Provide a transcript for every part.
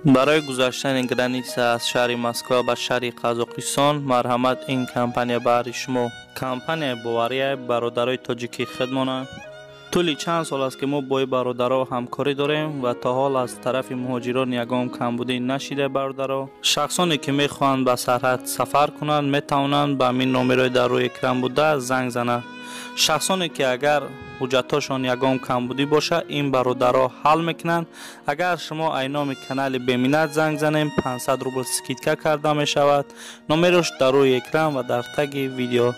Барои гузаштани граница аз шаҳри Москва ба шаҳри Қазоқистон марҳамат ин компания баҳри шумо. Компанияи бовария бародарои тоҷикӣ хидмонанд. Тӯли чанд сол аст, ки мо бо ин бародаро ҳамкорӣ дорем ва то ҳол аз тарафи муҳоҷирон ягон камбудӣ нашида бародаро. Шахсоне ки мехоҳанд ба сарҳад сафар кунанд, метавонанд ба ҳамин номерҳои дар рӯи экран буда занг зананд. Шахсоне ки агар ҳуҷҷатҳошон ягон камбудӣ бошад, ин бародаро ҳал мекунанд. Агар шумо ай номи канали Беминат занг занем, 500 рубл скидка карда мешавад. Номерош дар рӯи экран ва дар таги видео.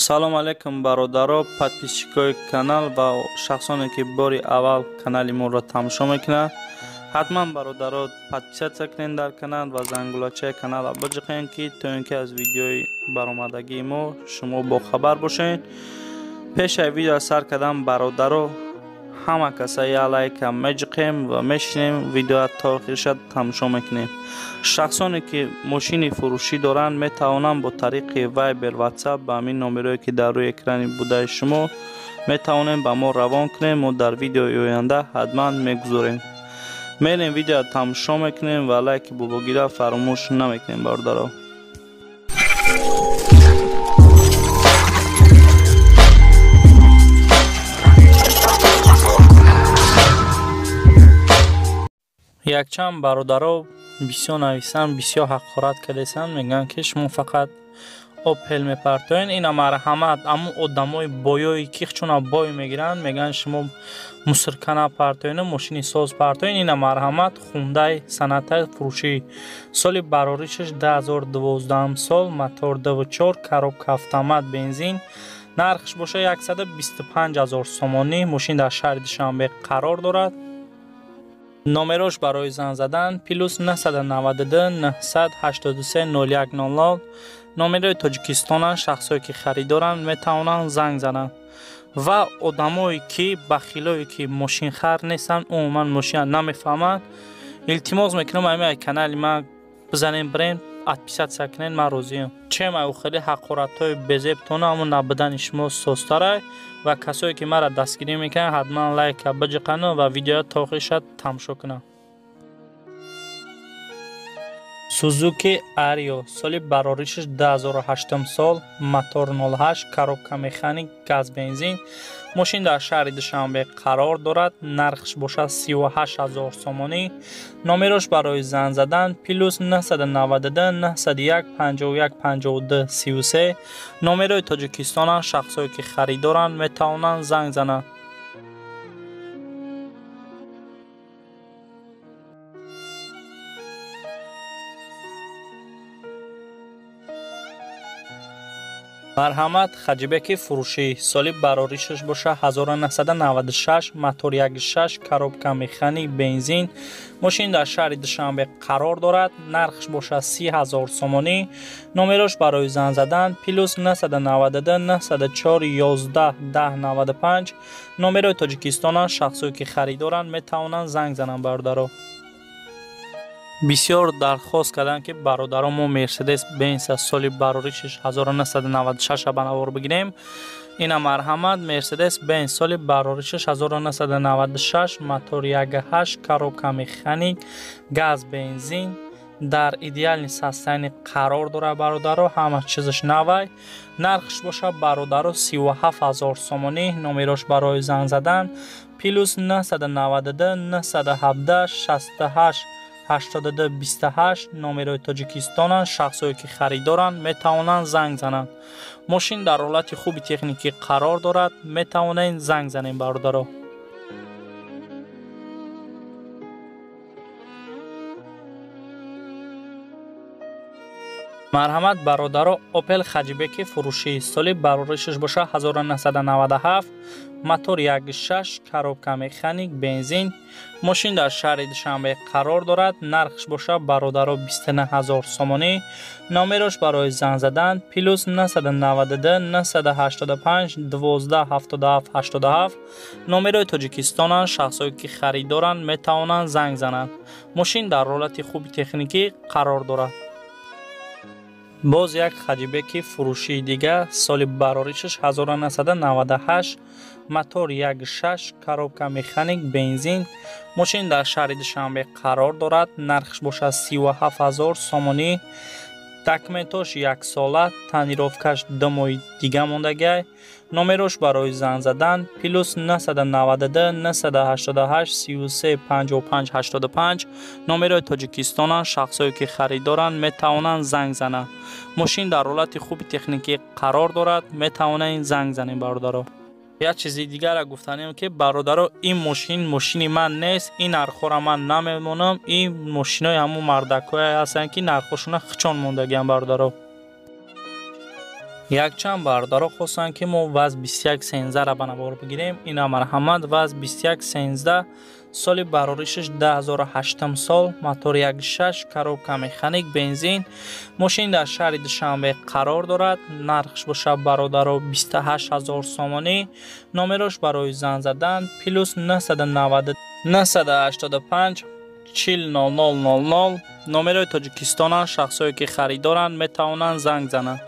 Салом алейкум бародаро, подписчикои канал ва шахсоне ки бори аввал канали моро тамошо мекунанд. Ҳатман бародаро подписаться кунед дар канал ва зангулачаи каналро биҷиқед, ки то ин ки аз видеои баромадагии мо шумо бохабар бошед. Пешаи видео сар кардан бародаро ҳама каса я лайка меҷиқем ва мешинем видеоа то охириша тамошо мекунем. Шахсоне ки мошини фурӯшӣ доранд, метавонанд бо тариқи Viber, WhatsApp ба ҳамин номерое ки дар рӯи экрани будаи шумо метавонем ба мо равон кунем. Мо дар видеои оянда ҳатман мегузорем. Мерем видео тамошо мекунем ва лайки бобогира фаромӯш намекунем бародаро. Якчанд бародаро бисёр нависанд, бисёр ҳақорат кардесанд, мегӯянд ки шумо фақат Опел мепартоед. Ина марҳамат, аммо одамои боёи ки чуна бой мегиранд, мегӯянд шумо мусирка напартоену мошини соз партоед. Ина марҳамат, Хундай Соната фурӯшӣ, соли бароришаш 2012 сол, мотор 2.4, коробка автомат, бензин, нархш боша 125 000 сомонӣ. Мошин дар шаҳри Душанбе қарор дорад. Номерош барои занг задан плюс 992 983 01 00. Номерои Тоҷикистонанд. Шахсое ки харидоранд метавонанд занг зананд. Ва одамое ки бахилое ки мошинхар нестанд, умуман мошина намефаҳманд, илтимос мекунам ҳамин канали ман бизанем, бирем отписаться кунед, ман розиям. Чем ай хеле ҳақоратҳои безебтона ҳамон набудани шумо созтарай. Ва касое ки маро дастгирӣ мекунанд, ҳатман лайка биҷиқану ва видеоя то охириша тамошо кунанд. Сузуки Арио, соли бароришаш 2008 сол, мотор 08, коробка механик, газ, бензин. Мошин дар шаҳри Душанбе қарор дорад. Нархш бошад 38 000 сомонӣ. Номерош барои занг задан плюс 992 901 51 52 33. Номерои Тоҷикистонанд. Шахсое ки харидоранд метавонанд занг зананд. Марҳамат, Хаҷибеки фурӯшӣ, соли бароришаш боша 1996, мотор 1.6, коробка механик, бензин. Мошин дар шаҳри Душанбе қарор дорад. Нархш боша 30 000 сомонӣ. Номерош барои занг задан плюс 992 904 11 10 95. Номерои Тоҷикистонанд. Шахсое ки харидоранд метавонанд занг зананд бародаро. Бисёр дархост карданд ки бародаро мо Мерседес Бенс аз соли бароришаш 1996 ба навор бигирем. Ина марҳамат, Мерседес Бенс соли бароришаш 1996, мотор 1.8, коробка механик, газ, бензин, дар идеальный состоянии қарор дорад бародаро, ҳама чизаш навай. Нархш боша бародаро 37 000 сомонӣ. Номерош барои занг задан плюс 992 917 68 82 28. Номерои Тоҷикистонанд. Шахсое ки харидоранд метавонанд занг зананд. Мошин дар ҳолати хуби техникӣ қарор дорад, метавонед занг занед бародаро. Марҳамат бародаро, Опел Хаҷибеки фурӯшӣ, соли бароришаш боша 1997, мотор 1.6, коробка механик, бензин. Мошин дар шаҳри Душанбе қарор дорад. Нархш боша бародаро 29 000 сомонӣ. Номерош барои занг задан плюс 992 985 12 77 87. Номерои Тоҷикистонанд. Шахсое ки харидоранд метавонанд занг зананд. Мошин дар ҳолати хуби техникӣ қарор дорад. Боз як хаҷибеки фурӯшии дига, соли бароришаш 1998, мотор 1.6, коробка механик, бензин. Мошин дар шаҳри Душанбе қарор дорад, нархш бошад 37 000 сомонӣ. Документош яксола, тонировкаш 2 моҳи дига мондагиай. Номерош барои занг задан плюс 992 988 33 55 85. Номерои Тоҷикистонанд. Шахсое ки харидоранд, метавонанд занг зананд. Мошин дар ҳолати хуби техникӣ қарор дорад, метавонед занг занед, бародаро. Як чизи дигарро гуфтанем, ки бародаро, ин мошин мошини ман нест, ин нархҳоро ман намемонам. Ин мошинои ҳамун мардакҳое ҳастанд, ки нархҳошона хичон мондагианд, бародаро. Якчанд бародаро хостанд, ки мо ВАЗ 2113-ра ба навор бигирем. Ина марҳамат, ВАЗ 2113, соли бароришаш 2008 сол, мотор 1.6, коробка механик, бензин. Мошин дар шаҳри Душанбе қарор дорад, нархш бошад, бародаро, 28 000 сомонӣ. Номерош барои занг задан плюс 990 985 40 00 00. Номерои Тоҷикистонанд. Шахсое ки харидоранд, метавонанд занг зананд.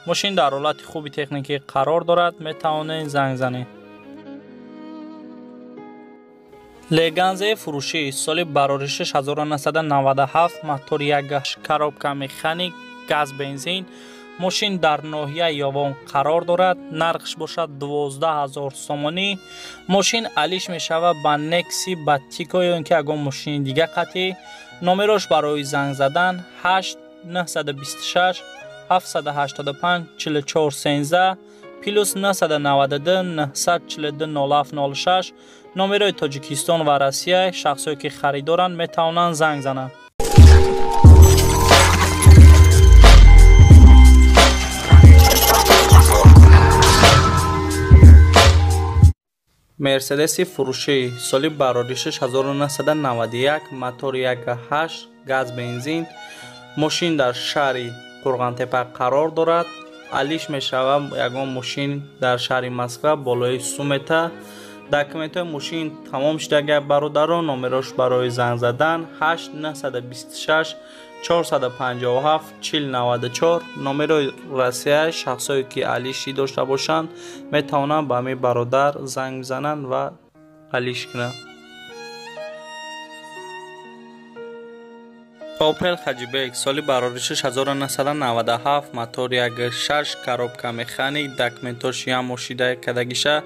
Мошин дар ҳолати хуби техникӣ қарор дорад, метавонед занг занед. Леганзаи фурӯшӣ, соли бароришаш 1997, мотор 1, коробка механик, газ, бензин. Мошин дар ноҳияи Ёвон қарор дорад, нархш бошад 12 000 сомонӣ. Мошин алиш мешавад ба Некси, ба Тико ё ин ки ягон мошини дига қатъӣ. Номерош барои занг задан 8 926 785 44 13, плюс 992 942 07 06. Номерои Тоҷикистон ва Россия. Шахсое ки харидоранд, метавонанд занг зананд. Мерседеси фурӯшӣ, соли бароришаш 1991, мотор 1.8, газ, бензин. Мошин дар шаҳри Қурғонтепа қарор дорад, алиш мешавад ягон мошин дар шаҳри Москва болои сумета. Документҳои мошин тамом шудага, бародаро. Номерош барои занг задан 8 926 457 40 94. Номерои Россия. Шахсое ки алишӣ дошта бошанд, метавонанд ба ҳамин бародар занг бизананд ва алиш кунанд. Опел Хаҷибек, соли бароришаш 1997, мотор 1.6, коробка механик, документош ямошида кадагиша,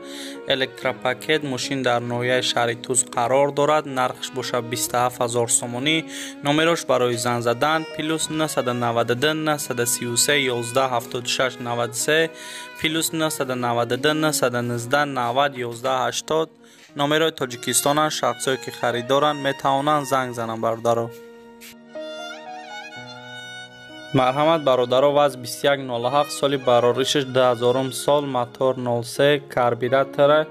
электропакет. Мошин дар ноҳияи шаҳри Туз қарор дорад, нархш бошад 27 000 сомонӣ. Номерош барои занг задан плюс 992 933 11 76 93, плюс 992 919 90 11 80. Номерои Тоҷикистонанд. Шахсое ки харидоранд, метавонанд занг зананд, бародаро. Марҳамат, бародаро, ВАЗ 2107, соли бароришаш 2000 сол, мотор 03, карбюратора,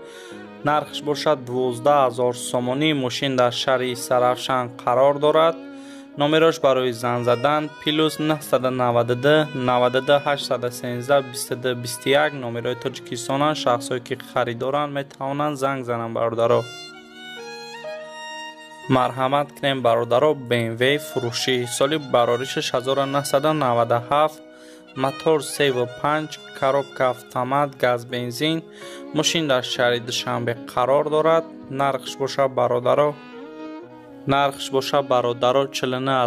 нархш бошад 12 000 сомонӣ. Мошин дар шаҳри Сарафшан қарор дорад. Номерош барои занг задан плюс 992 92 813 22 21. Номерои Тоҷикистонанд. Шахсое ки харидоранд, метавонанд занг зананд, бародаро. Марҳамат кунем, бародаро, БМВ фурӯшӣ, соли бароришаш 1997, мотор 3.5, коробка автомат, газ, бензин. Мошин дар шаҳри Душанбе қарор дорад, нархш бошад, бародаро, 49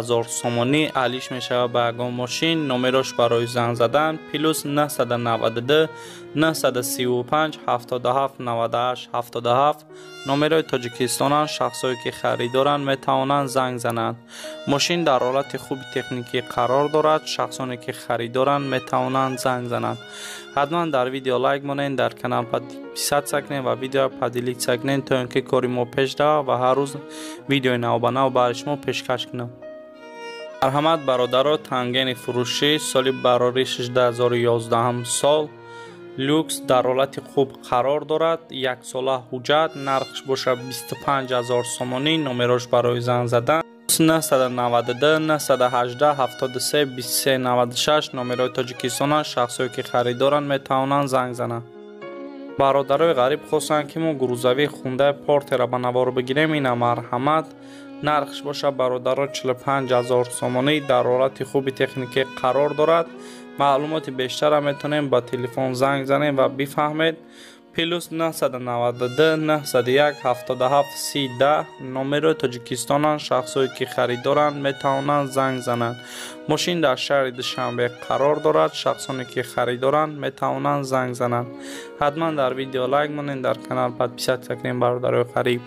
000 сомонӣ. Алиш мешавад ба ягон мошин. Номерош барои занг задан плюс 992 935 77 98 77. Номерои Тоҷикистонанд. Шахсое ки харидоранд, метавонанд занг зананд. Мошин дар ҳолати хуби техникӣ қарор дорад. Шахсоне ки харидоранд, метавонанд занг зананд. Ҳатман дар видео лайк монед, дар канал подписаться кунед ва видеоро поделиться кунед, то ин ки кори мо пеш равад ва ҳар рӯз видеои навбанав барои шумо пешкаш кунам. Марҳамат, бародаро, Тангени фурӯшӣ, соли бароришаш 2011 сол, люкс, дар ҳолати хуб қарор дорад, яксола ҳуҷҷат, нархш бошад 25 000 сомонӣ. Номерош барои занг задан 992 918 73 23 96. Номерои Тоҷикистонанд. Шахсое ки харидоранд, метавонанд занг зананд. Бародарои ғариб хостанд, ки мо грузовик Хундай Портера ба навор бигирем. Ина марҳамат, нархш бошад, бародаро, 45 000 сомонӣ, дар ҳолати хуби техникӣ қарор дорад. Маълумоти бештарро метавонем ба телефон занг занем ва бифаҳмед. Плюс 992 901 77 30 10 номерои Тоҷикистонанд. Шахсое ки харидоранд, метавонанд занг зананд. Мошин дар шаҳри Душанбе қарор дорад. Шахсоне ки харидоранд, метавонанд занг зананд. Ҳатман дар видео лайк монед, дар канал подписаться кунед, бародарои ғариб.